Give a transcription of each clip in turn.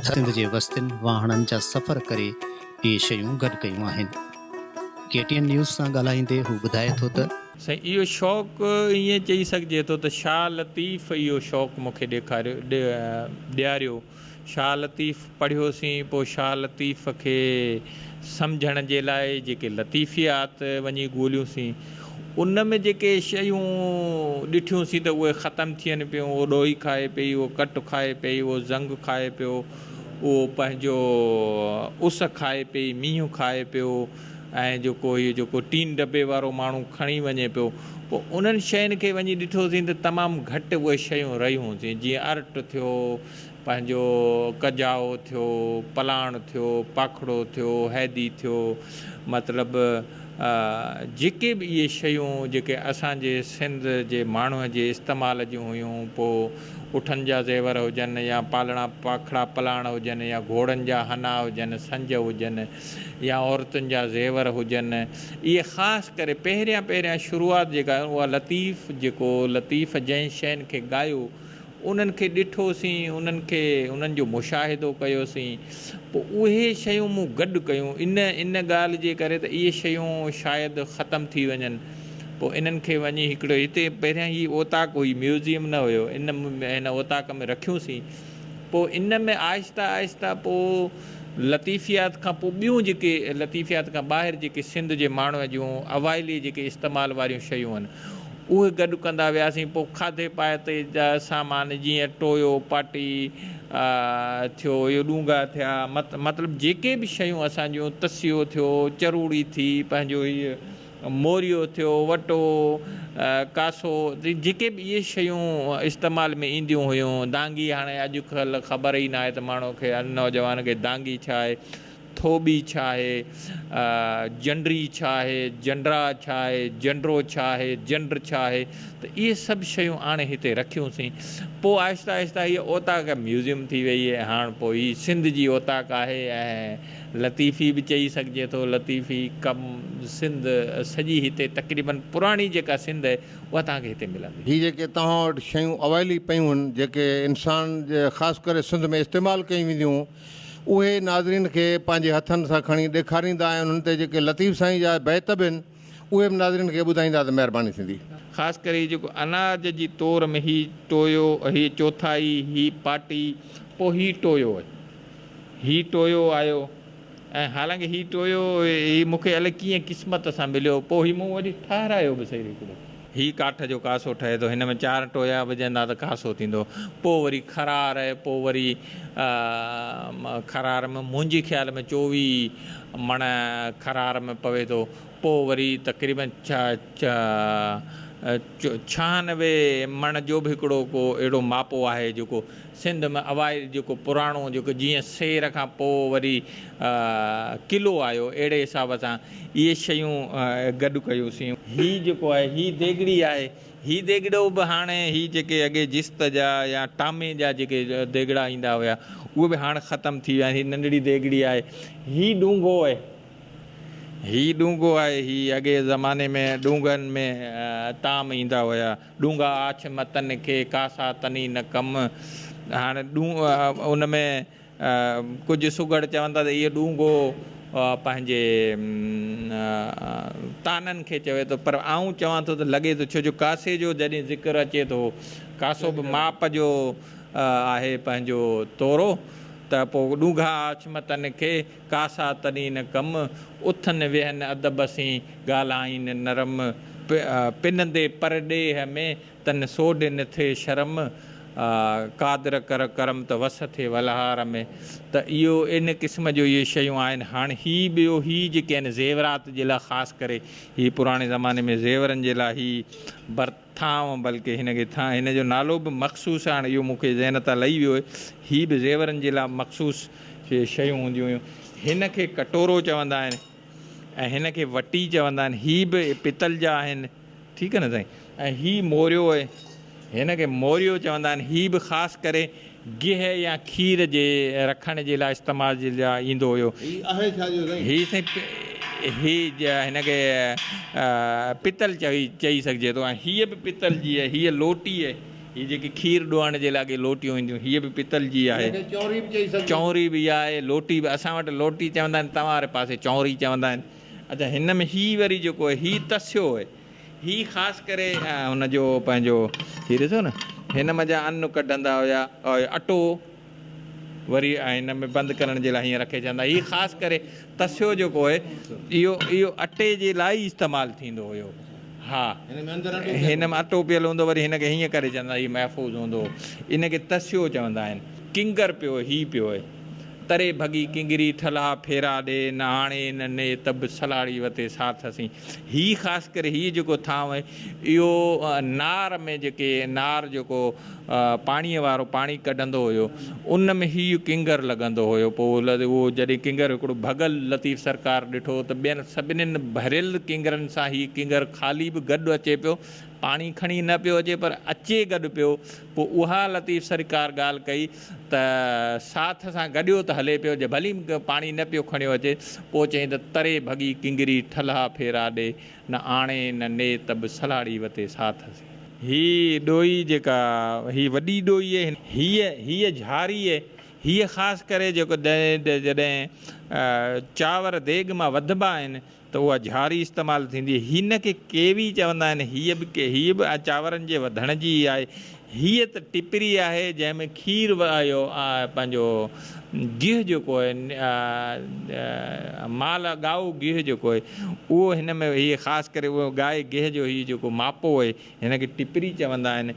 سنڌ جي وستين واهڻن جا سفر ڪري اهي شيون گڏ ڪيون آهن. ڪي ٽي اين نيوز سان ڳالهائيندي هو ٻڌائي ٿو ته. سائين اهو شوق ائين چئي سگهجي ٿو ته شاهه لطيف اهو شوق مون کي ڏيکاريو ڏياريو. شاهه لطيف پڙهيوسين پوء شاهه لطيف کي سمجهڻ جي لاء جيڪي لطيفيات وڃي ڳوليونسين ان ۾ جيڪي شيون ڏٺيونسين ته اهي ختم ٿين پيون اهو ڏوهي کائي پئي اهو ڪٽ کائي پئي اهو زنگ کائي پيو اهو پنهنجو اس کائي پئي مينهن کائي پيو ۽ جيڪو هي جيڪو ٽين ڊبي وارو ماڻهو کڻي وڃي پيو پوء انهن شين کي وڃي ڏٺوسين ته تمام گهٽ اهي شيون رهيون جيئن ارٽ ٿيو پنهنجو ڪجائو ٿيو، پلاڻ ٿيو، پاکڙو ٿيو، حيدي ٿيو، مطلب جيڪي به اهي شيون جيڪي اسان جي سنڌ جي ماڻهوء جي استعمال جون هيون، پوء اٺن جا زيور هجن يا پالڻا پاکڙا پلاڻ هجن يا گهوڙن جا هنا هجن، سنج هجن يا عورتن جا زيور هجن، اهي خاص ڪري پهريان پهريان شروعات جيڪا اها لطيف جيڪو لطيف جنهن شين کي ڳايو، انهن کي ڏٺوسين، انهن کي انهن جو مشاهدو ڪيوسين، پوء اهي شيون مون گڏ ڪيون، ان ان ڳالهه جي ڪري ته اهي شيون شايد ختم ٿي وڃن، پوء انهن کي وڃي هڪڙو هتي پهريان هي اوطاق هئي، ميوزيم نه هيو، ان هن اوطاق ۾ رکيونسين، پوء ان ۾ آهستي آهستي پوء لطيفيات کان پوء ٻيون جيڪي لطيفيات کان ٻاهر جيڪي سنڌ جي ماڻهوء جون اوائلي جيڪي استعمال واريون شيون آهن، اهي گڏ ڪندا وياسين. پوء کاڌي پائتي جا سامان جيئن ٽويو، پاٽي ٿيو، اهي ڏونگها ٿيا، مطلب جيڪي به شيون اسان جون تسيو ٿيو، چروڙي ٿي، پنهنجو هيء موريو ٿيو، وٽو، ڪاسو، جيڪي به اهي شيون استعمال ۾ اينديون هيون. دانگي هاڻي اڄ ڪلهه خبر ئي ناهي ته ماڻهو کي نوجوان کي دانگي ڇا آهي. ٿوٻي ڇا آهي، جنڊري ڇا آهي، جنڊرا ڇا آهي، جنڊرو ڇا آهي، جنڊ ڇا آهي ته اهي سڀ شيون آڻي هتي رکيون سين. پوء آهستي آهستي هيء اوطاق ميوزيم ٿي ويئي ۽ هاڻ پوء هي سنڌ جي اوطاق آهي ۽ لطيفي به چئي سگهجي ٿو. لطيفي ڪم سنڌ سڄي هتي تقريباً پراڻي جيڪا سنڌ آهي اها توهان کي هتي ملندي. هي جيڪي توهان وٽ شيون اوائلي پيون هن جيڪي انسان جي خاص ڪري سنڌ ۾ استعمال ڪيون وينديون هون اهي ناظرين کي پنهنجي هٿن سان کڻي ڏيکاريندا ۽ انهن تي جيڪي لطيف سائين جا بيت به آهن اهي به ناظرين کي ٻڌائيندا ته مهرباني ٿيندي. خاص ڪري هي جيڪو اناج جي تور ۾ هي ٽويو، هي چوٿائي، هي پاٽي، پوء هي ٽويو آهي. هي ٽويو آيو ۽ حالانڪه هي ٽويو هي مون کي الائي ڪيئن قسمت سان مليو، پوء هي مون وري ٺهرايو به سهي هڪڙو. هي ڪاٺ جو ڪاسو ٺهي ٿو، هن ۾ چار ٽويا وجهندا ته ڪاسو ٿيندو. پوء وري خرار، پوء وري خرار ۾ منهنجي خيال ۾ 24 مڻ خرار ۾ پوي ٿو. پوء وري تقريباً 96 مڻ جو به هڪڙو ڪو اهڙو ماپو آهي جيڪو سنڌ ۾ اوائل جيڪو پراڻو جيڪو جيئن سير کان پوء وري ڪلو آيو اهڙي حساب سان اهي شيون گڏ ڪيوسين. هي جيڪو آهي هي ديڳڙي آهي. هي ديڳڙو به هاڻي هي جيڪي اڳي جست جا يا ٽامي جا جيڪي ديڳڙا ايندا هيا اهي به هاڻ ختم ٿي ويا آهن. هي ننڍڙي ديڳڙي آهي. هي ڏونگهو آهي. هي ڏونگهو آهي. هي اڳي زماني ۾ ڏونگهن ۾ طعام ايندا هيا. ڏونگها آڇ متن کي، ڪاسا تني نه ڪم. هاڻ ان ۾ ڪجهه سگهڙ چون ٿا ته اهو ڏونگهو پنهنجي طعنن کي چوي ٿو پر آئون چوان ٿو ته لڳي ٿو ڇو جو ڪاسي جو جڏهن ذڪر اچي ٿو ڪاسو به ماپ جو آهي پنهنجو تورو ته پوء ڏونگها آڇ متن کي ڪاسا تنين ڪم اٿن ويهن ادب سين ڳالهائين نرم پنندي پرڏيهه ۾ تن سوڍ نه ٿئي شرم، قادر ڪر ڪرم ته وس ٿئي ولهار ۾. ته اهو ان قسم جو اهي شيون آهن. هاڻ هي ٻيو هي جيڪي آهن زيورات جي لاء خاص ڪري هي پراڻي زماني ۾ زيورن جي لاء هي بر ٿانو بلڪه هن کي ٿانء هن جو نالو به مخصوص آهي هاڻ اهو مون کي ذهن تان لهي ويو آهي. هي به زيورن جي لاء مخصوص شيون هونديون هيون. هن کي ڪٽورو چوندا آهن ۽ هن کي وٽي چوندا آهن. هي به پتل جا آهن. ٺيڪ آهي نه سائين ۽ هي موريو آهي هن کي موريو چوندا آهن هي به خاص ڪري گيهه يا کير جي رکڻ جي لاء استعمال جي لاء ايندو هيو. هي آهي ڇا جو سائين؟ هي سائين هي هن کي پتل چئي سگهجي ٿو ۽ هيء به پتل جي آهي هيء لوٽي آهي. هي جيڪي کير ڏوهڻ جي لاء اڳي لوٽيون اينديون هيء به پتل جي آهي. هن کي چونري به چئي سگهجي. چونري به اها آهي، لوٽي به اسان وٽ لوٽي چوندا آهن، توهان واري پاسي چونري چوندا آهن. اڇا هن ۾ هي وري جيڪو آهي هي تسيو آهي. هي خاص ڪري هن جو پنهنجو هي ڏسو نه هن منجهان ان ڪڍندا هيا اٽو وري هن ۾ بند ڪرڻ جي لاء هيئن رکي ڇڏندا. هي خاص ڪري تسيو جيڪو آهي اهو اهو اٽي جي لاء ئي استعمال ٿيندو هيو. ها هن ۾ اٽو پيل هوندو وري هن کي هيئن ڪري ڇڏندا هي محفوظ هوندو هو. ان کي تسيو چوندا آهن. ڪنگر پيو هي پيو آهي. تري ڀڳي ڪنگري ٺلها ڦيرا ڏي نه آڻي نه ني ته به سلاڙي وتي ساٿ سين. هي خاص ڪري هي جيڪو ٿانء آهي اهو نار ۾ جيڪي نار جيڪو پاڻيء وارو پاڻي ڪڍندو هيو ان ۾ هي ڪنگر لڳندو هيو پوء اهو جڏهن ڪنگر هڪڙو ڀڳل لطيف سرڪار ڏٺو ته ٻين سڀنين ڀريل ڪنگرن سان هي ڪنگر خالي به گڏ اچي پيو پاڻي کڻي نه پيو اچي پر اچي گڏ پيو پوء اها لطيف سرڪار ڳالهه ڪئي ته ساٿ سان گڏيو ته هلي پيو جي ڀلي پاڻي نه پيو کڻيو اچي پوء چيائين ته تري ڀڳي ڪنگري ٺلها ڦيرا ڏي نه آڻي نه ني ته به سلهاڙي وتي ساٿ سين. هي ڏوئي جيڪا هي وڏي ڏوئي اهي هيء هيء جهاري اهي هيء خاص ڪري جيڪو جڏهن چانور ديڳ مان وڌبا آهن ته اها جهاري استعمال ٿيندي. هن کي ڪيوي چوندا آهن. هيء به هيء به چانورن جي وڌڻ جي ئي آهي. هيء ته ٽپري آهي جنهن ۾ کير اهو پنهنجو گيهه جيڪو آهي مال ڳائو گيهه جيڪو آهي اهو هن ۾ هيء خاص ڪري اهو ڳائي گيهه جو هيء جيڪو ماپو آهي هن کي ٽپري چوندا آهن.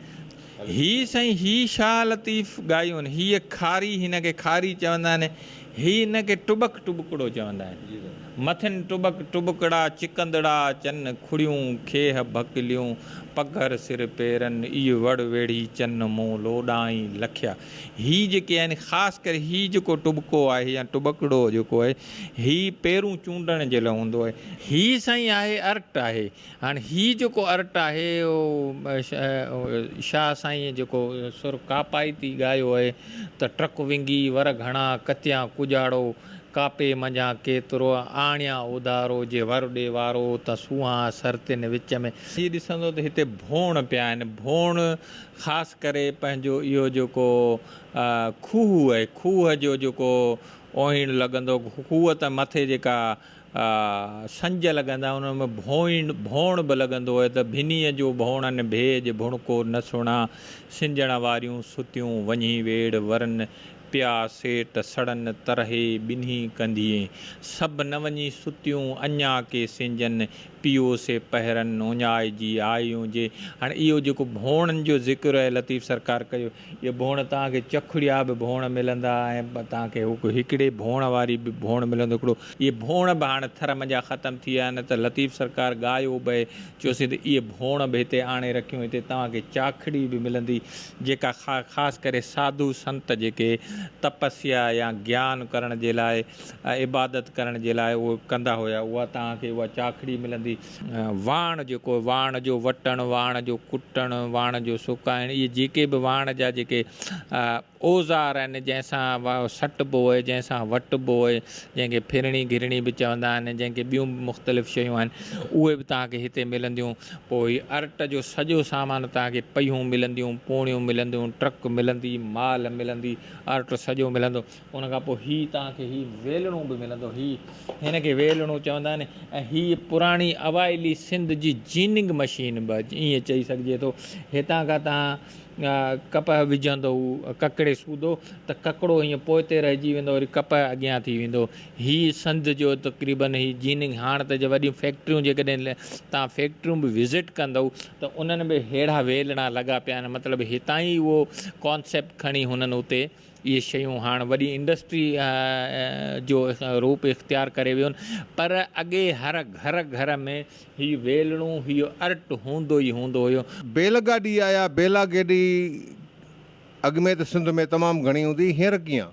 هي سائين هي شاهه لطيف ڳايون هيء کاري هن کي کاري چوندا آهن هي هن کي ٽٻڪ ٽٻڪڙو چوندا آهن مٿن ٽٻڪ ٽٻڪڙا چڪندڙا چن کڙيون کيهه ڀڪليون پگهر سر پيرن اي وڙ ويڙهي چن مون لوڏائين لکيا هي جيڪي آهن خاص ڪري هي جيڪو ٽٻڪو آهي يا ٽٻڪڙو جيڪو آهي هي پيرون چونڊڻ جي لاء هوندو آهي. هي سائين آهي ارٽ آهي هاڻ هي جيڪو ارٽ آهي اهو شاهه سائينء جيڪو سر ڪاپائتي ڳايو اهي ته ٽرڪ ونگي ور گهڻا ڪتيان ڪڄاڙو، ڪاپي منجهان ڪيترو آڻيان اڌارو، جي ور ڏي وارو ته سونهان سرتين وچ ۾. هي ڏسندو ته هتي ڀوڻ پيا آهن، ڀوڻ خاص ڪري پنهنجو اهو جيڪو کوهه اهي، کوهه جو جيڪو اوهيڻ لڳندو، کوهه ته مٿي جيڪا سنج لڳندا ان ۾ ڀوئڻ ڀوڻ به لڳندو هو ته ڀنيء جو ڀوڻن ڀيڄ ڀڻڪو نه سڻا سنجڻ واريون ستيون وڃي ويڙ ورن پيا سيٽ سڙن ترهي ٻنهي ڪنڌيين سڀ نه وڃي ستيون اڃا ڪي سنجن پيو سي پهرن اڃائجي آيون جي هاڻي اهو جيڪو ڀوڻن جو ذڪر آهي لطيف سرڪار ڪيو اهي ڀوڻ توهان کي چکڙيا به ڀوڻ ملندا ۽ توهان کي هڪڙي ڀوڻ واري به ڀوڻ ملندو هڪڙو اهي ڀوڻ به هاڻ ٿر منجهان ختم ٿي ويا آهن ته لطيف سرڪار ڳايو به چيوسين ته اهي ڀوڻ به هتي آڻي رکيون هتي توهان کي چاکڙي به ملندي جيڪا خاص ڪري ساڌو سنت جيڪي تپسيا يا گيان ڪرڻ جي لاء عبادت ڪرڻ جي لاء اهو ڪندا هيا اها توهان کي اها چاکڙي ملندي. واڻ جيڪو واڻ جو وٽڻ، واڻ جو ڪٽڻ، واڻ جو سڪائڻ اهي جيڪي به واڻ جا جيڪي اوزار آهن جنهن سان سٽبو اهي جنهن سان وٽبو اهي جنهن کي ڦرڻي گهرڻي به چوندا آهن جنهن کي ٻيون به مختلف شيون آهن اهي به توهان کي هتي ملنديون پوء هي ارٽ جو سڄو سامان توهان کي پيهون ملنديون پوڻيون ملنديون ٽرڪ ملندي مال ملندي ارٽ سڄو ملندو ان کان پوء هي توهان کي هي ويلڻو به ملندو هي هن کي ويلڻو چوندا آهن ۽ هي پراڻي اوائلي سنڌ جي جيننگ مشين به ائين چئي سگهجي ٿو هتان کان توهان ڪپهه وجهندو هو ڪڪڙي سودو ته ڪڪڙو هيئن پوئتي رهجي ويندو وري ڪپهه اڳيان ٿي ويندو هي سنڌ جو تقريبن هي جيننگ هاڻ ته جي وڏيون فيڪٽريون جيڪڏهن توهان فيڪٽريون به وزٽ ڪندو ته انهن ۾ ههڙا ويلڻا لڳا پيا آهن مطلب هتان ئي اهو ڪانسيپٽ کڻي هنن اتي اهي شيون هاڻ وڏي انڊسٽري جو روپ اختيار ڪري ويون پر اڳي هر گهر گهر ۾ هي ويلڻو هي ارٽ هوندو ئي هوندو هيو. بيل گاڏي يا بيلا گيڏي اڳ ۾ ته سنڌ ۾ تمام گهڻي هوندي هئي هينئر ڪيئن؟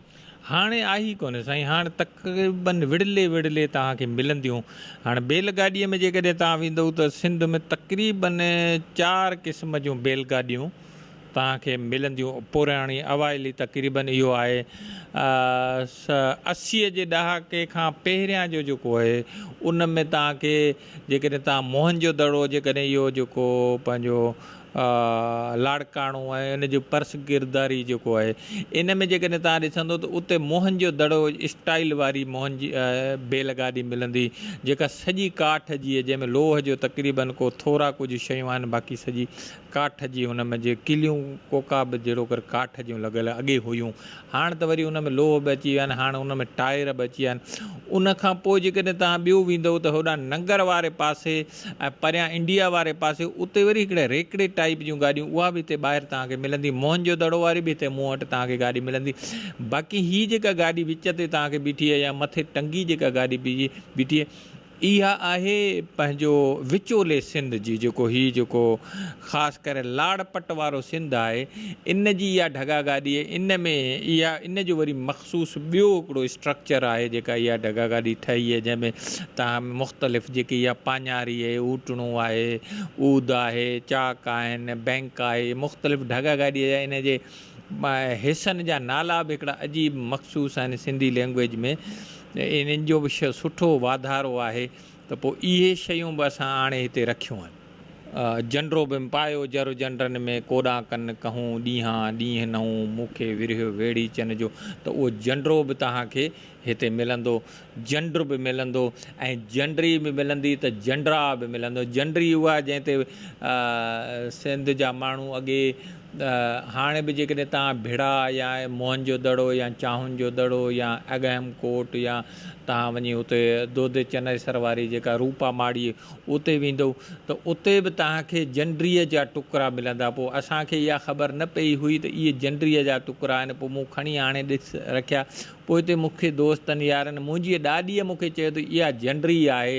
هاڻي آهي ئي ڪونهي سائين هاڻ تقريبن وڙلي وڙلي توهان کي ملنديون هاڻ بيل گاڏيء ۾ جيڪڏهن توهان ويندؤ ته سنڌ ۾ تقريبن چار قسم جون بيل گاڏيون توهان کي ملنديون پراڻي اوائلي تقريبن اهو آهي 80 جي ڏهاڪي کان پهريان جو جيڪو آهي ان ۾ توهان کي جيڪڏهن توهان موهن جو دڙو جيڪڏهن اهو جيڪو پنهنجو لاڙڪاڻو ۽ ان جو پسگردائي جيڪو آهي ان ۾ جيڪڏهن توهان ڏسندو ته اتي موهن جو دڙو اسٽائيل واري موهن جي بيل گاڏي ملندي جيڪا سڄي ڪاٺ جي آهي جنهن ۾ لوهه جو تقريبن ڪو ٿورا ڪجهه شيون آهن باقي سڄي ڪاٺ جي ان ۾ جي ڪليون ڪوڪا به جهڙوڪر ڪاٺ جون لڳل اڳي هيون هاڻ ته وري ان ۾ لوهه به اچي ويا آهن، هاڻ ان ۾ ٽائر به اچي ويا آهن. ان کان پوء جيڪڏهن توهان ٻيو ويندؤ ته هوڏانهن ننگر واري پاسي ۽ پريان انڊيا واري پاسي اتي وري هڪڙي ريڪڙي ٽائيپ جون گاڏيون اها به هتي ٻاهر توهان کي ملندي. موهن جو دڙو واري به هتي مون وٽ توهان کي گاڏي ملندي. باقي هي جيڪا گاڏي وچ تي توهان کي بيٺي آهي يا مٿي ٽنگي جيڪا گاڏي بيٺي آهي اها آهي پنهنجو وچولي سنڌ جي جيڪو هي جيڪو خاص ڪري لاڙ پٽ وارو سنڌ آهي ان جي اها ڍڳا گاڏي ان ۾ اها ان جو وري مخصوص ٻيو هڪڙو اسٽرڪچر آهي جيڪا اها ڍڳا گاڏي ٺهي آهي جنهن ۾ توهان مختلف جيڪي اها پاڃاري آهي اوٽڻو آهي عود آهي چاڪ آهن بينڪ آهي مختلف ڍڳا گاڏي جا ان جي حصن جا نالا به هڪڙا عجيب مخصوص آهن سنڌي لينگويج ۾ انهن جو به سٺو واڌارو آهي ته پوء اهي شيون به اسان آڻي هتي رکيون آهن. جنڊرو به پايو جر جنڊن ۾ ڪوڏان ڪن ڪهون ڏينهان ڏينهن نئون مون کي ورهيو ويڙهيچن جو ته اهو جنڊرو به توهان کي هتي ملندو جنڊ به ملندو ۽ جنڊري به ملندي ته جنڊرا به ملندو جنڊري اها جنهن تي سنڌ جا ماڻهو اڳي هاڻي به جيڪڏهن توهان ڀڙا يا موهن جو دڙو يا چانهن جو دڙو يا اگهم ڪوٽ يا توهان وڃي اتي دودي چنيسر واري جيڪا روپا ماڙي اتي ويندؤ ته اتي به توهان کي جنڊريء جا ٽڪرا ملندا. پوء اسان کي اها خبر نه پئي هئي ته اهي جنڊريء جا ٽڪرا آهن. پوء مون کڻي آڻي ڏس رکيا. پوء اتي مون کي دوستن يارن منهنجيء ڏاڏيء مون کي چيو ته اها جنڊري آهي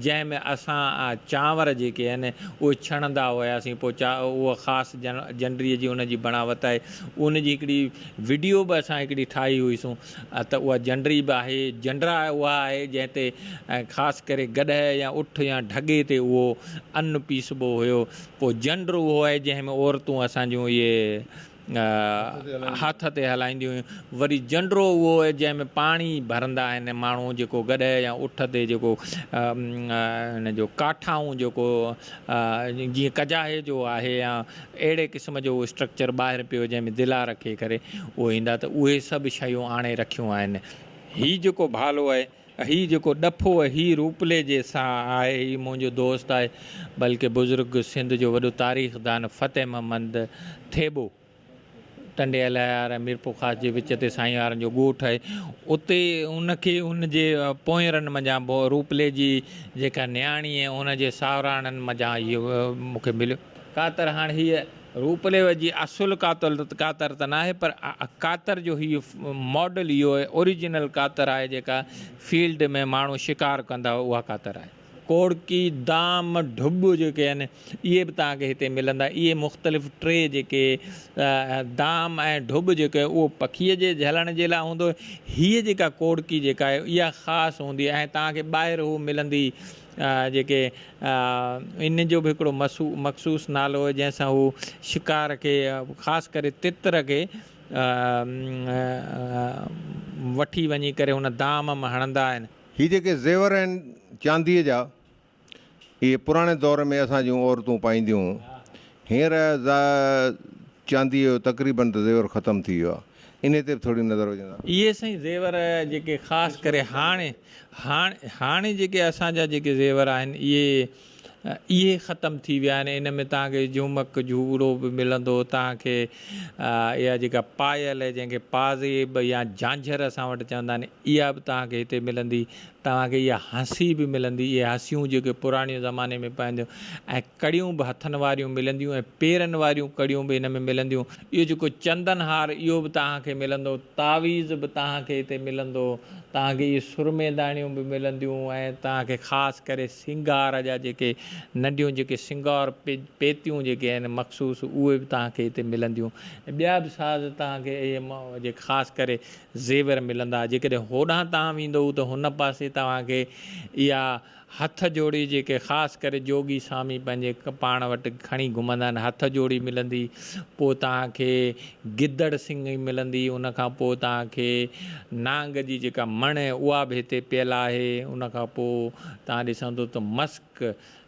جنهن ۾ اسان چانور جيڪي آهن اهي ڇڻندا هياسين پوء اها خاص جنڊريء جي ان جي بڻاوت آهي ان جي هڪڙي وڊيو به اسان هڪڙي ٺاهي هئيسون ته اها جنڊري به آهي جنڊرا اها آهي جنهن تي خاص ڪري گڏهه يا اٺ يا ڍڳي تي اهو ان پيسبو هيو پوء جنڊ اهو آهي جنهن ۾ عورتون اسان جون اهي هٿ تي هلائينديون هيون. وري جنڊرو اهو آهي جنهن ۾ پاڻي ڀرندا آهن ماڻهو جيڪو گڏهه يا اٺ تي جيڪو ان جو ڪاٺائون جيڪو جيئن ڪجاهي جو آهي يا اهڙي قسم جو اسٽرڪچر ٻاهر پيو جنهن ۾ دلا رکي ڪري اهو ايندا ته اهي سڀ شيون آڻي رکيون آهن. هي جيڪو ڀالو آهي هي جيڪو ڏڦو آهي هي روپلي جي سان آهي هي منهنجو دوست آهي بلڪه بزرگ سنڌ جو وڏو تاريخدان فتح محمد ٿيٻو ٽنڊي الهيار ۽ ميرپورخاص جي وچ تي سائين وارن جو ڳوٺ آهي اتي ان کي ان جي پوئينرن منجهان روپلي جي جيڪا نياڻي آهي ان جي ساهراڻن منجهان اهو مون کي مليو. ڪاتر هاڻ هيء روپلي جي اصل ڪاتر ته ناهي پر ڪاتر جو هي ماڊل اهو آهي اوريجنل ڪاتر آهي جيڪا فيلڊ ۾ ماڻهو شڪار ڪندا هئا اها ڪاتر آهي. ڪوڙڪي، دام، ڍٻ جيڪي آهن اهي به توهان کي هتي ملندا اهي مختلف ٽي جيڪي دام ۽ ڍٻ جيڪو آهي اهو پکيء جي جهلڻ جي لاء هوندو هيء جيڪا ڪوڙڪي جيڪا آهي اها خاص هوندي آهي ۽ توهان کي ٻاهر هو ملندي جيڪي ان جو به هڪڙو مخصوص نالو آهي جنهن سان هو شڪار کي خاص ڪري تتر کي وٺي وڃي ڪري ان دام ۾ هڻندا آهن. هي جيڪي زيور آهن چانديء جا، اهي پراڻي دور ۾ اسان جون عورتون پائينديون هيون. هينئر چانديء جو تقريبن ته زيور ختم ٿي ويو آهي. انهيء تي به ٿوري نظر وجهندا. اهي سائين زيور جيڪي خاص ڪري هاڻي هاڻ هاڻي جيڪي اسان جا جيڪي زيور آهن اهي اهي ختم ٿي ويا آهن ان ۾ توهان کي جهومڪ جهوڙو به ملندو توهان کي اها جيڪا پايل آهي جنهن کي پازيب يا جانجهر اسان وٽ چوندا آهن اها به توهان کي هتي ملندي توهان کي اها هنسي به ملندي اهي هنسيون جيڪي پراڻي زماني ۾ پائينديون ۽ ڪڙيون به هٿن واريون ملنديون ۽ پيرن واريون ڪڙيون به هن ۾ ملنديون اهو جيڪو چندن هار اهو به توهان کي ملندو تعويذ به توهان کي هتي ملندو توهان کي اهي سرميداڻيون به ملنديون ۽ توهان کي خاص ڪري سينگار جا جيڪي ننڍيون جيڪي سينگار پيتيون جيڪي آهن مخصوص اهي به توهان کي هتي ملنديون ۽ ٻيا به ساز توهان کي اهي جيڪي خاص ڪري زيور ملندا جيڪڏهن هوڏانهن توهان ويندؤ ته هن پاسي توهان کي اها هٿ جوڙي جيڪي خاص ڪري جوڳي سامي پنهنجي پاڻ وٽ کڻي گهمندا آهن هٿ جوڙي ملندي پوء توهان کي گدڙ سنگهي ملندي ان کان پوء توهان کي نانگ جي جيڪا مڻ اها به هتي پيل آهي ان کان پوء توهان ڏسندو ته مسڪ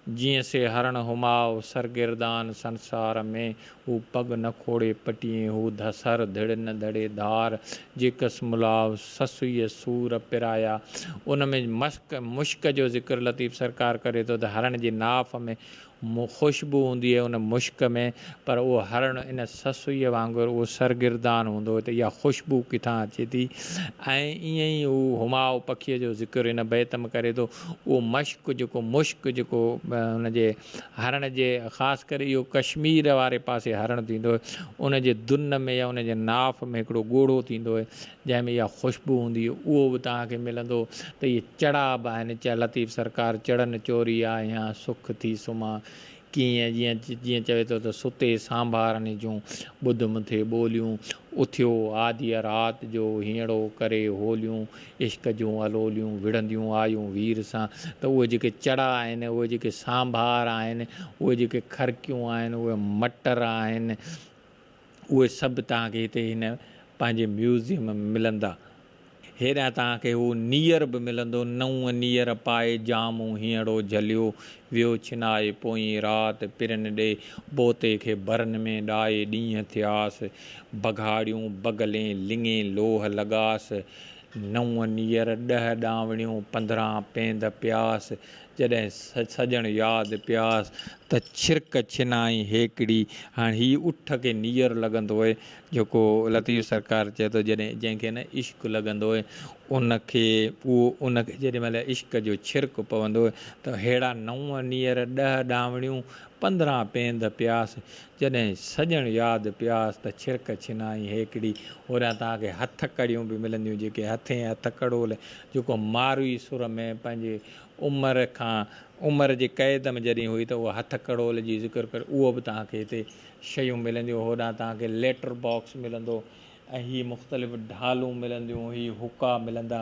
جيئن سي هرڻ هماء، سرگردان سنسار ۾، هو پڳ نه کوڙي پٽيين، هو سر ڌڙ نه ڌڙي ڌار، جيڪس ملاء، سسئيء سور پرايا. ان ۾ مشڪ، مشڪ جو ذڪر لطيف سرڪار ڪري ٿو ته هرڻ جي ناف ۾ خوشبو هوندي آهي ان مشڪ ۾، پر اهو هرڻ ان سسئيء وانگر اهو سرگردان هوندو هو ته اها خوشبو ڪٿان اچي ٿي ۽ ائين ئي هو هماء پکيء جو ذڪر هن بيت ۾ ڪري ٿو. اهو مشڪ جيڪو مشڪ جيڪو هن جي هرڻ جي خاص ڪري اهو ڪشمير واري پاسي هرڻ ٿيندو هو ان جي دن ۾ يا ان جي ناف ۾ هڪڙو ڳوڙهو ٿيندو هو جنهن ۾ اها خوشبو هوندي هئي اهو به توهان کي ملندو ته اهي چڙا به آهن چئه لطيف سرڪار چڙن چوري آهيان سک ٿي سمهان ڪيئن جيئن جيئن چوي ٿو ته ستي سانڀارن جون ٻڌم ٿي ٻوليون اٿيو آڌيء رات جو هينئڙو ڪري هوليون عشق جون الوليون وڙهنديون آيون وير سان ته اهي جيڪي چڙا آهن اهي جيڪي سانڀار آهن اهي جيڪي کرڪيون آهن اهي مٽر آهن اهي سڀ توهان کي هتي هن پنهنجي ميوزيم ۾ ملندا. هيڏانهن توهان کي هو نيئر به ملندو، نئون نيئر پائي جامون هينئڙو جهليو، ويو ڇنائي پوئين رات پرين ڏي، بوتي کي برن ۾ ڏائي ڏينهن ٿياس، بگهاڙيون بغلين لڱين لوهه لڳاس، نئون نيئر ڏهه ڏانوڻيون 15 پيند پياس، جڏهن سڄڻ ياد پياس ته ڇرڪ ڇنائين هيڪڙي. هاڻ هي اٺ کي نيئر لڳندو اهي، جيڪو لطيف سرڪار چئي ٿو جڏهن جنهن کي نه عشق لڳندو اهي ان کي اهو ان کي جيڏي مهل عشق جو ڇرڪ پوندو اهي ته ههڙا نو نيئر ڏهه ڏانوڻيون 15 پيند پياس جڏهن سڄڻ ياد پياس ته ڇرڪ ڇنائين هيڪڙي. هوڏانهن توهان کي هٿ ڪڙيون به ملنديون جيڪي هٿين هٿ ڪڙول جيڪو ماروي سر ۾ پنهنجي عمر کان عمر جي قيد ۾ جڏهن هئي ته اها هٿ ڪڙول جي ذڪر ڪري اهو به توهان کي هتي شيون ملنديون هوڏانهن توهان کي ليٽر باڪس ملندو ۽ هي مختلف ڍالون ملنديون هي حقا ملندا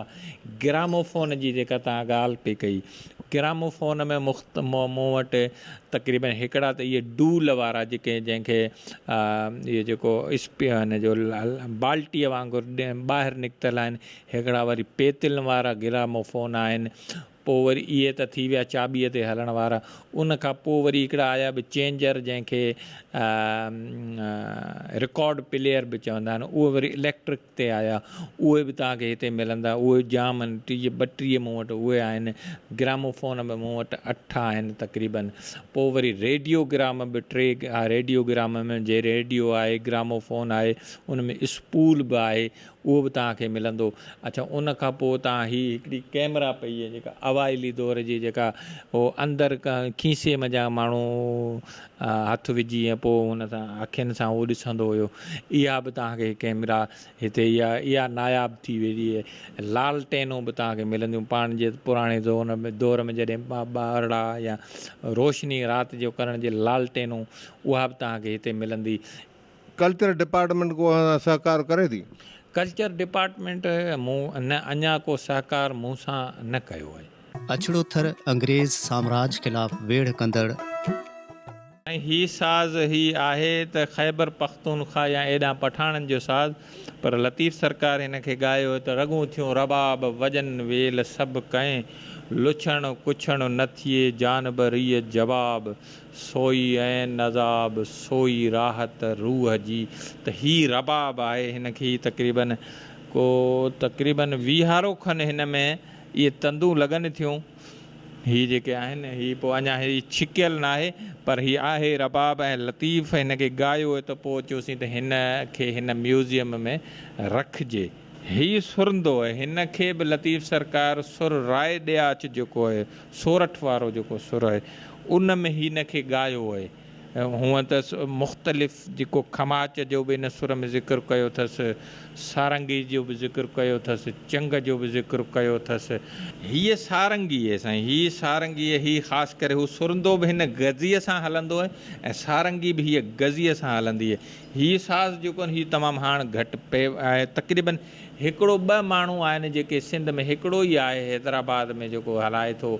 گراموفون جي جيڪا توهان ڳالهه پئي ڪئي گراموفون ۾ مخت مون وٽ تقريبن هڪڙا ته اهي ڊول وارا جيڪي جنهن کي اهي جيڪو اسپي هن جو بالٽيء وانگر ٻاهر نڪتل آهن هڪڙا وري پيتلن وارا گراموفون آهن، پوء وري اهي ته ٿي ويا چاٻيء تي هلڻ وارا، ان کان پوء وري هڪڙا آيا به چينجر جنهن کي رڪارڊ پليئر به چوندا آهن، اهي وري اليڪٽرڪ تي آيا، اهي به توهان کي هتي ملندا، اهي جام آهن، ٽيهه ٻٽيهه مون وٽ اهي آهن، گراموفون به مون وٽ اٺ آهن تقريبن، پوء وري ريڊيو گرام به ٽي، ريڊيو گرام ۾ جي ريڊيو آهي، گراموفون آهي، ان ۾ اسپول به آهي، اهو به توهان کي ملندو. اڇا ان کان پوء توهان هي هڪڙي ڪئميرا پئي آهي جيڪا اوائلي دور جي جيڪا هو اندر کيسي منجهان ماڻهو هٿ وجهي ۽ پوء ان سان اکين سان اهو ڏسندو هيو اها به توهان کي ڪئميرا هتي اها اها ناياب ٿي ويندي آهي. لالٽينون به توهان کي ملنديون پاڻ جي پراڻي دور ۾ جڏهن ٻارڙا يا روشني رات جو ڪرڻ جي لالٽينون اها به توهان کي هتي ملندي. ڪلچر ڊپارٽمينٽ ڪو سهڪار ڪري ٿي؟ ڪلچر ڊپارٽمينٽ مون نه اڃا ڪو سهڪار مون سان نه ڪيو آهي. اڇڙو ٿر انگريز سامراج خلاف ويڙهه ڪندڙ. ۽ هي ساز هي آهي ته خيبر پختونخوا يا ايڏانهن پٺاڻن جو ساز پر لطيف سرڪار هن کي ڳايو ته رڳون ٿيون رباب وڄن ويل سڀ ڪنهن لڇڻ ڪڇڻ نه ٿئي جانب ريء جواب سوئي عين عذاب، سوئي راحت روح جي ته هي رباب آهي، هن کي تقريباً ڪو تقريباً ويهارو کن هن ۾ اهي تندون لڳن ٿيون، هي جيڪي آهن، هي پوء اڃا هي ڇڪيل ناهي، پر هي آهي رباب ۽ لطيف هن کي ڳايو ته پوء چيوسين ته هن کي هن ميوزيم ۾ رکجي. هي سرندو آهي، هن کي به لطيف سرڪار سر راء ڏياچ جيڪو آهي، سورٺ وارو جيڪو سر آهي، ان ۾ هن کي ڳايو آهي. هونئن ته مختلف جيڪو کماچ جو به ان سر ۾ ذڪر ڪيو اٿس، سارنگي جو به ذڪر ڪيو اٿس، چنگ جو به ذڪر ڪيو اٿس. هيء سارنگي آهي سائين، هيء سارنگي آهي، هيء خاص ڪري هو سرندو به هن گزيء سان هلندو آهي ۽ سارنگي به هيء گزيء سان هلندي آهي. هيء ساز جيڪو آهي هيء تمام هاڻ گهٽ پيو آهي. تقريباً هڪڙو ٻه ماڻهو آهن جيڪي سنڌ ۾ هڪڙو ئي آهي حيدرآباد ۾ جيڪو هلائي ٿو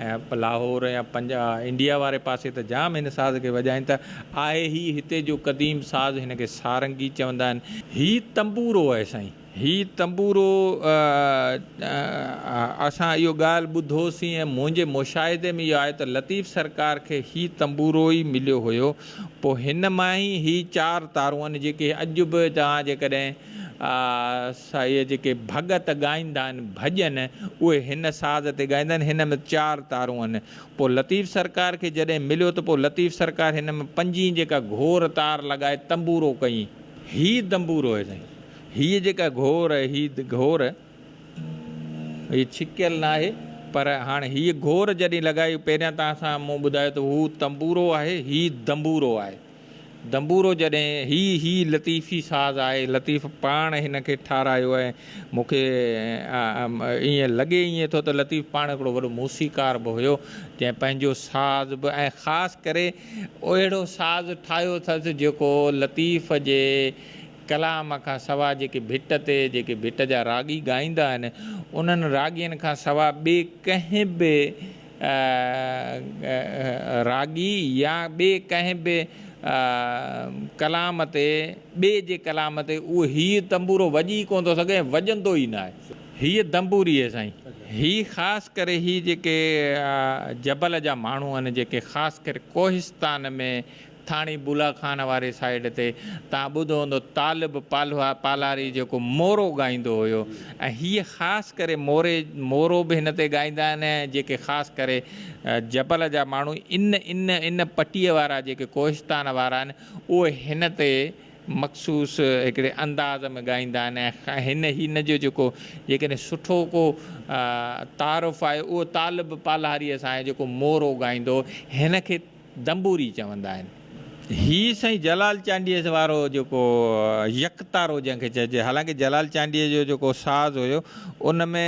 ۽ لاهور يا پنجا انڊيا واري پاسي ته جام هن ساز کي وڄائين ٿا. آهي هي هتي جو قديم ساز هن کي سارنگي چوندا آهن. هي تنبورو آهي سائين. هي تنبورو اسان اهو ڳالهه ٻڌوسين ۽ منهنجي مشاهدي ۾ اهو آيو ته لطيف سرڪار کي هي تنبورو ئي مليو هيو. پوء هن مان ئي هي چار تارون آهن جيڪي اڄ به توهان جيڪڏهن اهي جيڪي ڀڳت ڳائيندا آهن ڀڄن اهي هن ساز تي ڳائيندا آهن. هن ۾ چار تارون آهن. پوء لطيف سرڪار کي جڏهن مليو ته پوء لطيف سرڪار هن ۾ پنجين جيڪا گهور تار لڳائي تنبورو ڪيائين. هي دنبورو آهي سائين. هيء جيڪا گهور آهي، هي گهور، هيء ڇڪيل ناهي، پر هاڻ هيء گهور جڏهن لڳائي، پهريان توهان سان مون ٻڌايو ته هو تنبورو آهي، هي دنبورو آهي. دنبورو جڏهن، هي، هي لطيفي ساز آهي، لطيف پاڻ هن کي ٺارايو ۽ مون کي ائين لڳي ائين ٿو ته لطيف پاڻ هڪڙو وڏو موسيقار به هيو، جنهن پنهنجو ساز به ۽ خاص ڪري اهڙو ساز ٺاهيو اٿس جيڪو لطيف جي ڪلام کان سوا جيڪي ڀٽ تي جيڪي ڀٽ جا راڳي ڳائيندا آهن انهن راڳين کان سوا ٻئي ڪنهن به راڳي يا ٻئي ڪنهن به ڪلام تي ٻئي جي ڪلام تي اهو هيء تنبورو وڄي ئي ڪونه ٿو سگهي ۽ وڄندو ئي ناهي. هيء دنبوري آهي سائين. هي خاص ڪري هي جيڪي جبل جا ماڻهو آهن جيڪي خاص ڪري ڪوهستان ۾ ٿاڻي بولا خان واري سائيڊ تي تان ٻڌو هوندو طالب پالها پالاري جيڪو مورو ڳائيندو هيو ۽ هيء خاص ڪري موري مورو به هن تي ڳائيندا آهن ۽ جيڪي خاص ڪري جبل جا ماڻهو ان ان ان پٽيء وارا جيڪي ڪوهستان وارا آهن اهي هن تي مخصوص هڪڙي انداز ۾ ڳائيندا آهن ۽ هن هن جو جيڪو جيڪڏهن سٺو ڪو تعارف آهي اهو طالب پالهاريء سان آهي جيڪو مورو ڳائيندو هن کي دنبوري چوندا آهن. هي سائين جلال چانڊيي وارو جيڪو يڪتارو جنهن کي چئجي حالانڪه جلال چانڊيي جو جيڪو ساز هيو ان ۾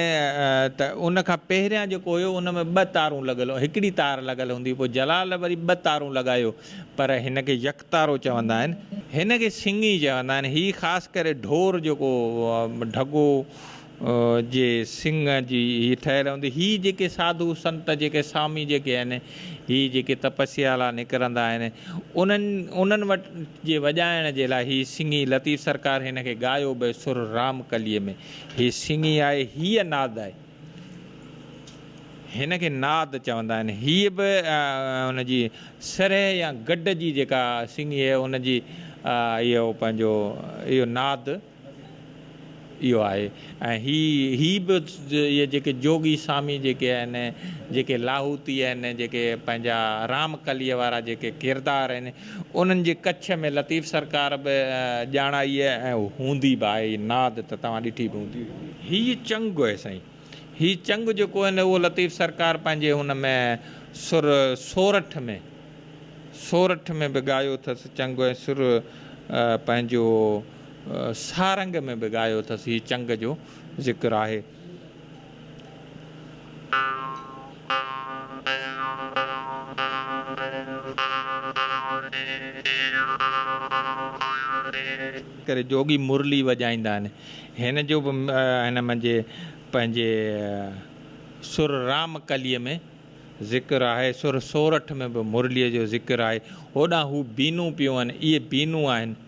ته ان کان پهريان جيڪو هيو ان ۾ ٻه تارون لڳل هڪڙي تار لڳل هوندي پوء جلال وري ٻه تارون لڳايو پر هن کي يڪتارو چوندا آهن. هن کي سنگي چوندا آهن. هي خاص ڪري ڍور جيڪو ڍڳو جي سڱ جي هي ٺهيل هوندي. هي جيڪي ساڌو سنت جيڪي سامي جيڪي آهن هي جيڪي تپسيا لاء نڪرندا آهن انهن انهن وٽ جي وڄائڻ جي لاء هي سڱي لطيف سرڪار هن کي ڳايو به سر رامڪليء ۾ هي سڱي آهي هيء ناد آهي. هن کي ناد چوندا آهن. هيء به ان جي سرهه يا گڊ جي جيڪا سڱي آهي ان جي اهو پنهنجو اهو ناد اهو آهي ۽ هي هي به اهي جيڪي جوڳي سامي جيڪي آهن جيڪي لاهوتي آهن جيڪي پنهنجا رام ڪليء وارا جيڪي ڪردار آهن انهن جي ڪڇ ۾ لطيف سرڪار به ڄاڻائي ۽ هوندي به آهي ناد ته توهان ڏٺي به هوندي. هيء چنگ آهي سائين. هي چنگ جيڪو آهي نه اهو لطيف سرڪار پنهنجي هن ۾ سر سورٺ ۾ سورٺ ۾ به ڳايو اٿس چنگ ۽ سر پنهنجو سارنگ ۾ به ڳايو اٿس هي چنگ جو ذڪر آهي. ڪري جوڳي مرلي وڄائيندا آهن. هن جو به هن منجهه پنهنجي سر رام ڪليء ۾ ذڪر آهي. سر سورٺ ۾ به مرليء جو ذڪر آهي. هوڏانهن هو بينون پيون آهن. اهي بينون آهن.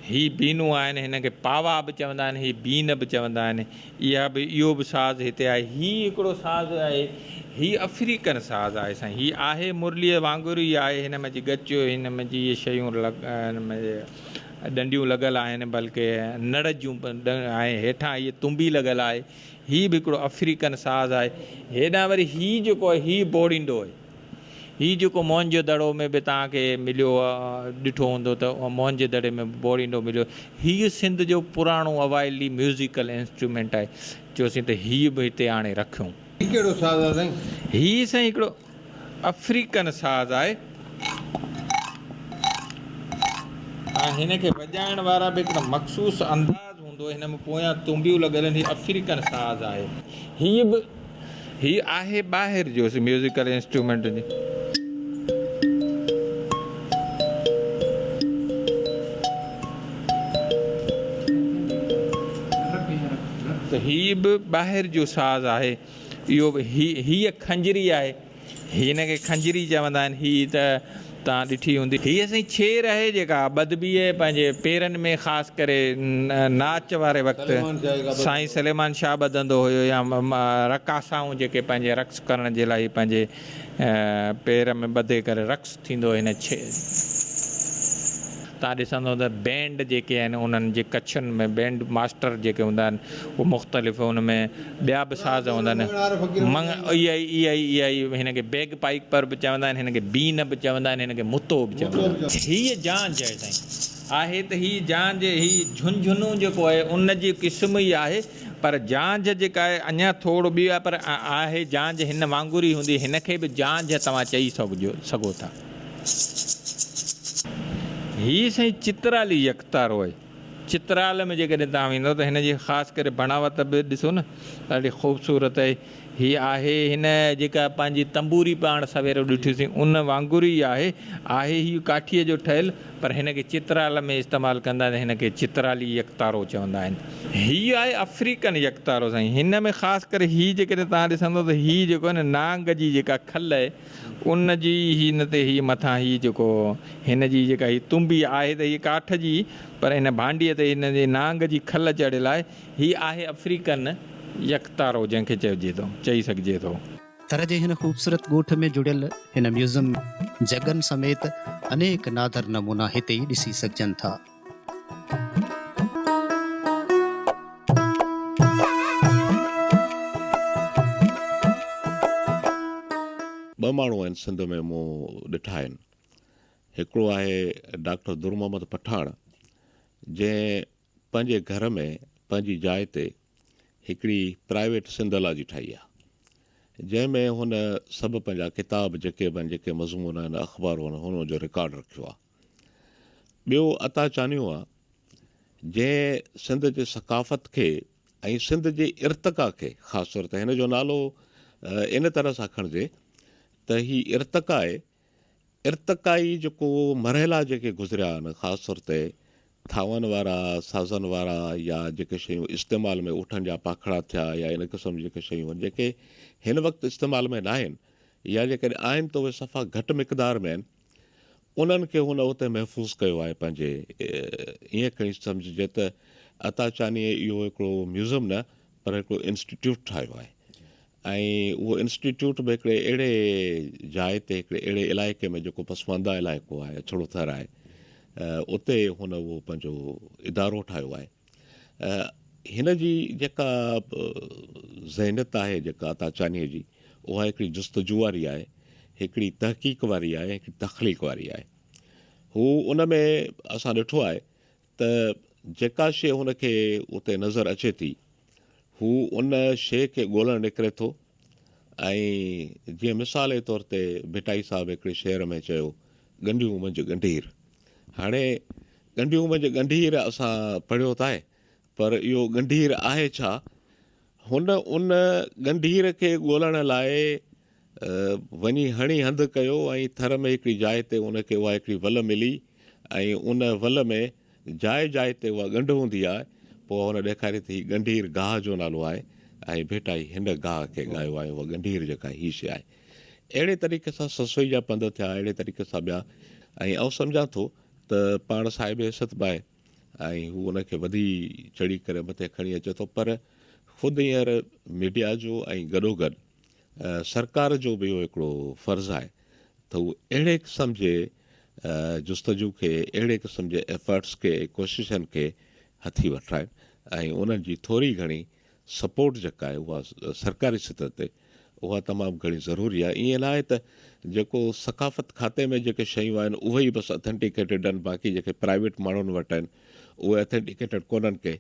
هي بينون آهن. هن کي پاوا به چوندا آهن. هي بين به چوندا آهن. اها به اهو به ساز هتي آهي. هي هڪڙو ساز آهي. هي افريقن ساز آهي سائين. هي آهي مرليء وانگر ئي آهي. هن ۾ جي ڳچ، هن ۾ جي اهي شيون لڳ هن ۾ ڏنڊيون لڳل آهن بلڪه نڙ جون ۽ هيٺان هيء تنبي لڳل آهي. هي به هڪڙو آفريڪن ساز آهي. هيڏانهن وري هي جيڪو آهي هي بوڙينڊو آهي. هي جيڪو موهن جو دڙو ۾ به توهان کي مليو ڏٺو هوندو ته موهن جي دڙي ۾ به بوڙينڊو مليو. هيء سنڌ جو پراڻو اوائلي ميوزيڪل انسٽرومينٽ آهي. چيوسين ته هيء به هتي آڻي رکيون. هي ڪهڙو ساز آهي سائين؟ هي سائين هڪڙو آفريڪن ساز آهي ۽ هن کي وڄائڻ وارا به هڪڙو مخصوص انداز هوندو هن ۾ پويان تنبيون لڳل آهن هي آفريڪن ساز آهي. هي به هي آهي ٻاهر جو ميوزيڪل انسٽرومينٽ جي. ته هي به ٻاهر جو ساز آهي. اهو به هي هيء خنجري آهي. هن کي خنجري چوندا آهن. هي ته توهان ڏٺي هوندي. هيء سائين ڇير آهي جيڪا ٻڌبي آهي پنهنجي پيرن ۾ خاص ڪري ناچ واري وقت سائين سليمان شاهه ٻڌندو هيو يا رقاصائون جيڪي پنهنجي رقص ڪرڻ جي لاء پنهنجي پير ۾ ٻڌي ڪري رقص ٿيندو هن ڇير تان ڏسندو ته بينڊ جيڪي آهن انهن جي ڪڇن ۾ بينڊ ماسٽر جيڪي هوندا آهن اهي مختلف ان ۾ ٻيا به ساز هوندا آهن مڱ اها ئي اها ئي اها ئي هن کي بيگ پائيپر به چوندا آهن هن کي بين به چوندا آهن هن کي متو به چوندا آهن. هيء جانجهه آهي سائين آهي ته هي جانجهه هي جهنجهنو جيڪو آهي ان جي قسم ئي آهي پر جانجهه جيڪا آهي اڃا ٿورو ٻي آهي پر آهي جانجهه هن وانگر ئي هوندي هن کي به جانجهه توهان چئي سگهو ٿا. هي سائين چترالي يڪتارو آهي. چترال ۾ جيڪڏهن توهان ويندؤ ته هن جي خاص ڪري بڻاوت به ڏسو نه ڏاڍي خوبصورت آهي. هي آهي هن جيڪا پنهنجي تنبوري پاڻ سويرو ڏٺيوسين ان وانگر ئي آهي. آهي هي ڪاٺيء جو ٺهيل پر هن کي چترال ۾ استعمال ڪندا آهن هن کي چترالي يڪتارو چوندا آهن. هي آهي آفريڪن يڪتارو سائين هن ۾ خاص ڪري هي جيڪڏهن توهان ڏسندؤ ته هي جيڪو آهي نه نانگ جي جيڪا کل آهي ان جي هن تي هي مٿان هي جيڪو هن جي جيڪا هي تنبي آهي ته هي ڪاٺ جي پر هن ڀانڊيء تي هن جي نانگ جي کل چڙهيل آهي. هي آهي آفريڪن يڪتارو جنهن کي چئجي ٿو چئي سگهجي ٿو. ٿر جي هن خوبصورت ڳوٺ ۾ جڙيل هن ميوزم ۾ جڳن سميت انيڪ نادر نمونا هتي ئي ڏسي سگهجن ٿا. ٻه ماڻهو آهن سنڌ ۾ مون ڏٺا آهن. هڪڙو آهي ڊاڪٽر در محمد پٺاڻ جنهن پنهنجي گهر ۾ پنهنجي جاء تي هڪڙي پرائيويٽ سنڌالاجي ٺاهي آهي جنهن ۾ هن سڀ پنهنجا ڪتاب جيڪي به آهن جيڪي مضمون آهن اخبارون آهن هن جو رڪارڊ رکيو آهي. ٻيو عطا چانيو آ جنهن سنڌ جي ثقافت کي ۽ سنڌ جي ارتقا کي خاص طور تي هن جو نالو ان طرح سان کڻجي ته هي ارتقا آهي ارتقائي جيڪو مرحلا جيڪي گذريا آهن خاص طور تي ٿانون وارا سازن وارا يا جيڪي شيون استعمال ۾ اٺن جا پاکڙا ٿيا يا ان قسم جون جيڪي شيون آهن جيڪي هن وقت استعمال ۾ ناهن يا جيڪڏهن آهن ته اهي صفا گهٽ مقدار ۾ آهن انهن کي هن اتي محفوظ ڪيو آهي پنهنجي ائين کڻي سمجهجي ته عطا چانيء اهو هڪڙو ميوزم نه پر هڪڙو انسٽيٽيوٽ ٺاهيو آهي ۽ اهو انسٽيٽيوٽ به هڪڙي اهڙي جاء تي هڪڙي اهڙي علائقي ۾ جيڪو پسمانده علائقو آهي اڇڙو ٿر آهي اتي هن اهو پنهنجو ادارو ٺاهيو آهي هن جي جيڪا ذهنيت آهي جيڪا عطا چانيء جي اها هڪڙي جستجو واري آهي، هڪڙي تحقيق واري آهي، هڪڙي تخليق واري آهي. هو ان ۾ اسان ڏٺو آهي ته جيڪا شيء هن کي اتي نظر اچي ٿي، هو ان شيء کي ڳولڻ نڪري ٿو ۽ جيئن مثال جي طور تي ڀٽائي صاحب هڪڙي شعر ۾ چيو، ڳنڍيون منجهه ڳنڍير. هاڻي ڳنڍيون منجهه ڳنڍير اسان پڙهيو ته آهي پر اهو ڳنڍير آهي ڇا؟ هن ان ڳنڍير کي ڳولڻ لاء وڃي هڻي هنڌ ڪيو ۽ ٿر ۾ هڪڙي جاء تي ان کي اها هڪڙي ول ملي ۽ ان ول ۾ جاء جاء تي اها ڳنڍ هوندي آهي. پوء هن ڏيکاري ته هي ڳنڍير گاهه جو نالو آهي ۽ ڀيٽائي هن گاهه کي ڳايو آهي اها ڳنڍير جيڪا هي شيء آهي. اهڙي طريقي سان سسئي جا پنڌ ٿيا اهڙي طريقي سان ٻيا ۽ آئون سمجهان ٿو ته پاڻ صاحب حيثيت به آهي. ۽ هو ان کي وڌي چڙهي ڪري مٿي کڻي اچي ٿو پر خود هينئر ميڊيا جو ۽ گڏوگڏ سرڪار جو به اهو هڪڙو فرض آهي ته هو اهڙي قسم جي جستجو کي اهڙي قسم جي ايفرٽس کي ڪوششن کي هٿي وٺرائن ۽ انهن جي ٿوري گهڻي سپورٽ جيڪا آهي اها سرڪاري سطح تي اها تمام گهڻي ضروري آهي ائين ناهي ته جيڪو ثقافت کاتي ۾ جيڪي شيون آهن اهي ئي بس اٿينٽيڪيٽيڊ آهن باقي جيڪي پرائيويٽ ماڻهن وٽ آهن اهي اٿينٽيڪيٽيڊ ڪونهن ڪي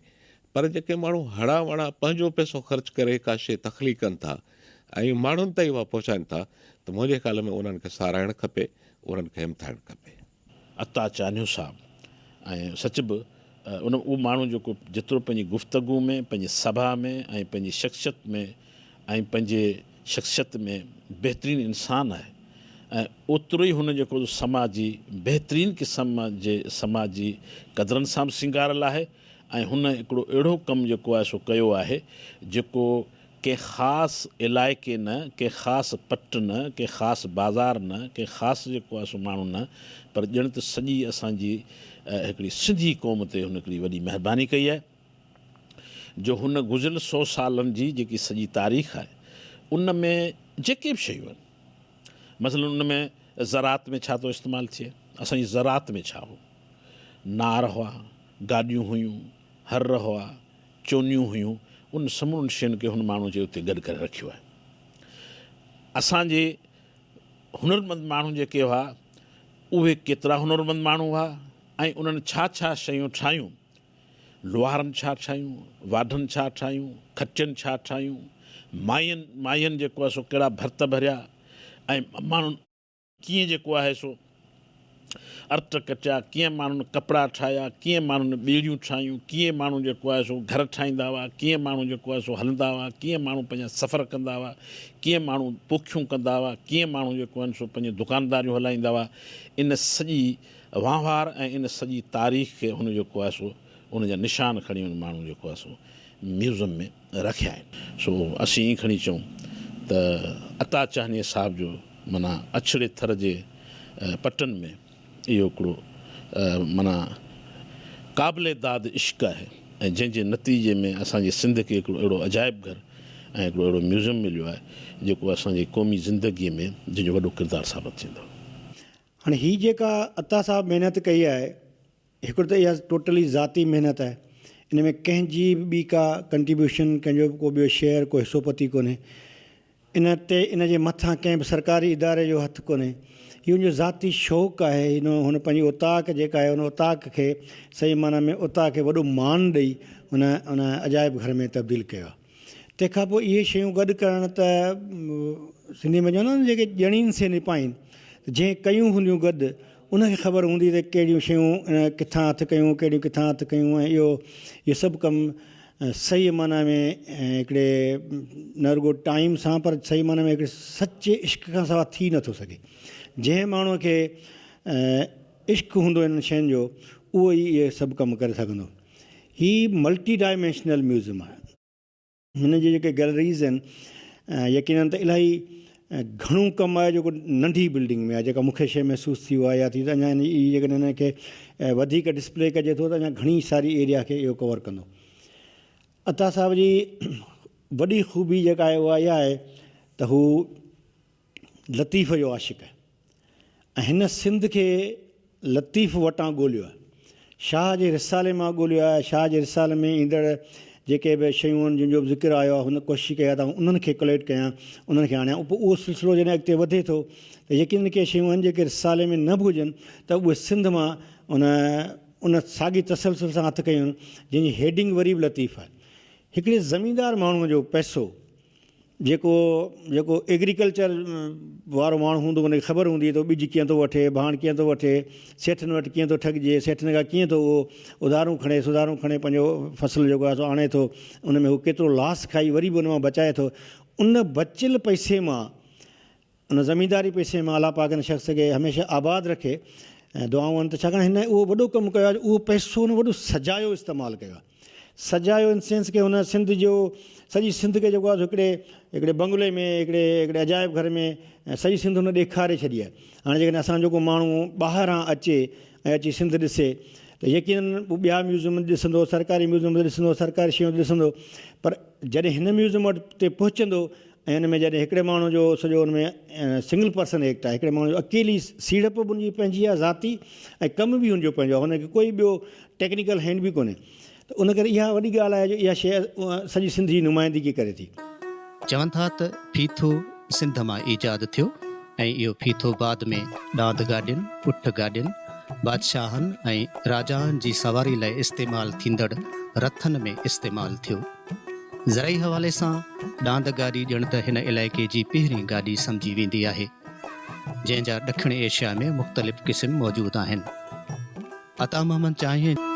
پر جيڪي ماڻهو هڙان وڙان پنهنجو پئسو خرچ ڪري ڪا شيء تخليق ڪن ٿا ۽ ماڻهن تائين اها پهچائن ٿا ته منهنجي خيال ۾ انهن کي ساراهڻ کپي انهن کي همٿائڻ کپي. عطا چانهيو صاحب ۽ سچ به ان اهو ماڻهو جيڪو جيترو پنهنجي گفتگو ۾ پنهنجي سڀاء ۾ ۽ پنهنجي شخصيت ۾ ۽ پنهنجي شخصيت ۾ بهترين انسان آهي ۽ اوترو ئي هن جيڪو سماجي بهترين قسم جي سماجي قدرن سان به سينگاريل آهي ۽ هن هڪڙو اهڙو ڪم جيڪو آهي سو ڪيو آهي جيڪو ڪنهن خاص علائقي نه، ڪنهن خاص پٽ نه، ڪنهن خاص بازار نه، ڪنهن خاص جيڪو آهي سو ماڻهو نه، پر ڄڻ ته سڄي اسان جي هڪڙي سنڌي قوم تي هن هڪڙي وڏي مهرباني ڪئي آهي جو هن گذريل سو سالن جي جيڪي سڄي تاريخ آهي ان ۾ جيڪي به شيون آهن مثلاً ان ۾ زراعت ۾ ڇا ٿو استعمال ٿئي، اسان جي زراعت ۾ ڇا هو، نار هئا، گاڏيون هيون، هر هئا، چونيون هيون، ان سمورن شين کي هن ماڻهوء جي اتي گڏ ڪري رکيو آهي. اسان جي هنرمند ماڻهو جيڪي هئا، اهي ڪيترا هنرمند ماڻهو هئا ۽ انهن ڇا ڇا شيون ٺاهيون، لوهارن ڇا ٺاهيون، واڍن ڇا ٺاهيون، کٽين ڇا ٺاهيون، ماين ماين جيڪو آهي سو ڪهڙا ڀرت ڀريا ۽ ماڻهن. ڪيئن جيڪو آهي سو ارٽ ڪٽيا، ڪيئن ماڻهن ڪپڙا ٺاهيا، ڪيئن ماڻهن ٻيڙيون ٺاهيون، ڪيئن ماڻهو جيڪو آهي سو گهر ٺاهيندا هئا، ڪيئن ماڻهو جيڪو آهي سو هلندا هئا، ڪيئن ماڻهو پنهنجا سفر ڪندا هئا، ڪيئن ماڻهو پوکيون ڪندا هئا، ڪيئن ماڻهو جيڪو آهن سو پنهنجون دڪانداريون هلائيندا هئا، ان سڄي وهنوار ۽ ان سڄي تاريخ کي هن جيڪو آهي سو ان جا نشان کڻي ان ماڻهو جيڪو آهي سو ميوزم ۾ رکيا آهن. سو اسين ائين کڻي چئون ته عطا چانهيه صاحب جو معنيٰ اڇڙي ٿر جي پٽن ۾ اهو هڪڙو معنيٰ قابل داد عشق آهي ۽ جنهن جي نتيجي ۾ اسان جي سنڌ کي هڪڙو اهڙو عجائب گهر ۽ هڪڙو اهڙو ميوزيم مليو آهي جيڪو اسان جي قومي زندگيء ۾ جنهن جو وڏو ڪردار ثابت ٿيندو. هاڻي هي جيڪا عطا صاحب محنت ڪئي آهي هڪڙو ته اها ٽوٽلي ذاتي محنت آهي ان ۾ ڪنهن جي به ٻي ڪا ڪنٽريبيوشن ڪنهن جو به ڪو ٻيو شيئر ڪو حصو پتي ڪونهي ان تي ان جي مٿان ڪنهن به سرڪاري اداري جو هٿ ڪونهي هي ان جو ذاتي شوق آهي هن هن پنهنجي اوطاق جيڪا آهي ان اوطاق کي صحيح معنيٰ ۾ اوطاق کي وڏو مان ڏئي ان ان عجائب گهر ۾ تبديل ڪيو آهي تنهن کان پوء اهي شيون گڏ ڪرڻ ته سنڌي ۾ چوندا آهن نه جيڪي ڄڻين سي نپائين ته جنهن ڪيون هونديون گڏ ان کي خبر هوندي ته ڪهڙيون شيون ڪٿان هٿ ڪيون ڪهڙيون ڪٿان هٿ ڪيون ۽ اهو اهو سڀ ڪم صحيح معنيٰ ۾ هڪڙي نه رڳو ٽائيم سان پر صحيح معنيٰ ۾ هڪڙي سچي عشق کان سواء ٿي نٿو سگهي جنهن ماڻهوء کي عشق هوندو انهن شين جو اهو ئي اهي سڀ ڪم ڪري سگهندو. هي ملٽي ڊائمينشنل ميوزيم آهي. هن جي جيڪي گئلريز آهن يقينن ته الاهي گهڻو ڪم آهي جيڪو ننڍي بلڊنگ ۾ آهي جيڪا مون کي شيء محسوس ٿي اها اها ٿي ته اڃا هي جيڪڏهن هن کي وڌيڪ ڊسپلي ڪجي ٿو ته اڃا گهڻي ساري ايريا کي اهو ڪور ڪندو. عطا صاحب جي وڏي خوبي جيڪا آهي اها اها آهي ته هو لطيف جو عاشق آهي ۽ هن سنڌ کي لطيف وٽان ڳوليو آهي. شاهه جي رسالي مان ڳوليو آهي. شاهه جي رسالي ۾ ايندڙ جيڪي به شيون آهن جن جو به ذڪر آيو آهي هن ڪوشش ڪئي آهي ته آئون انهن کي ڪليڪٽ ڪيان انهن کي آڻيان. پوء اهو سلسلو جڏهن اڳتي وڌي ٿو ته يقينن ڪي شيون آهن جيڪي رسالي ۾ نه به هجن ته اهي سنڌ مان ان ان ساڳي تسلسل سان هٿ ڪيون آهن جنهن جي هيڊنگ وري به لطيف آهي. هڪڙي زميندار ماڻهوء جو پئسو جيڪو جيڪو ايگريڪلچر وارو ماڻهو هوندو ان کي خبر هوندي ته ٻج ڪيئن ٿو وٺي ڀاڻ ڪيئن ٿو وٺي سيٺن وٽ ڪيئن ٿو ٺڳجي سيٺن کان ڪيئن ٿو اهو اڌارون کڻي سڌارون کڻي پنهنجو فصل جيڪو آهي سو آڻي ٿو ان ۾ هو ڪيترو لاس کائي وري به ان مان بچائي ٿو ان بچيل پئسي مان ان زمينداري پئسي مان الله پاڪ ان شخص کي هميشه آباد رکي ۽ دعائون آهن ته ڇاڪاڻ هن اهو وڏو ڪم ڪيو آهي جو اهو پئسو هن وڏو سجايو استعمال ڪيو آهي سجايو ان سينس ڪي هن سنڌ جو سڄي سنڌ کي جيڪو آهي هڪڙي هڪڙي بنگلي ۾ هڪڙي هڪڙي عجائب گهر ۾ سڄي سنڌ هن ڏيکاري ڇڏي آهي هاڻي جيڪڏهن اسان جو ڪو ماڻهو ٻاهران اچي ۽ اچي سنڌ ڏسي ته يقينن هو ٻيا ميوزيم ڏسندو سرڪاري ميوزيم ڏسندو سرڪاري شيون ڏسندو پر جڏهن هن ميوزيم وٽ تي پهچندو ۽ ان ۾ جڏهن هڪڙي ماڻهو جو سڄو ان ۾ سنگل پرسن ايڪٽ آهي هڪڙي ماڻهو جو اڪيلي سيڙپ به ان جي پنهنجي آهي ذاتي ۽ ڪم به ان جو پنهنجو آهي هن کي ڪوئي ٻيو ٽيڪنيڪل هينڊ به ڪونهي ته ان ڪري اها وڏي ڳالهه آهي جو اها شيء سڄي سنڌ جي نمائندگي ڪري ٿي. چون ٿا ته ڦيٿو سنڌ مان ايجاد ٿيو ۽ اهو ڦيٿو بعد ۾ ڏاند گاڏين، اٺ گاڏين، بادشاهن ۽ راجائن جي سواري لاء استعمال ٿيندڙ رٿن ۾ استعمال ٿيو. زرعي حوالي سان ڏاند گاڏي ڄڻ ته هن علائقي جي پهرين گاڏي سمجهي ويندي آهي، جنهن جا ڏکڻ ايشيا ۾ مختلف قسم موجود آهن. عطا محمد چانهه.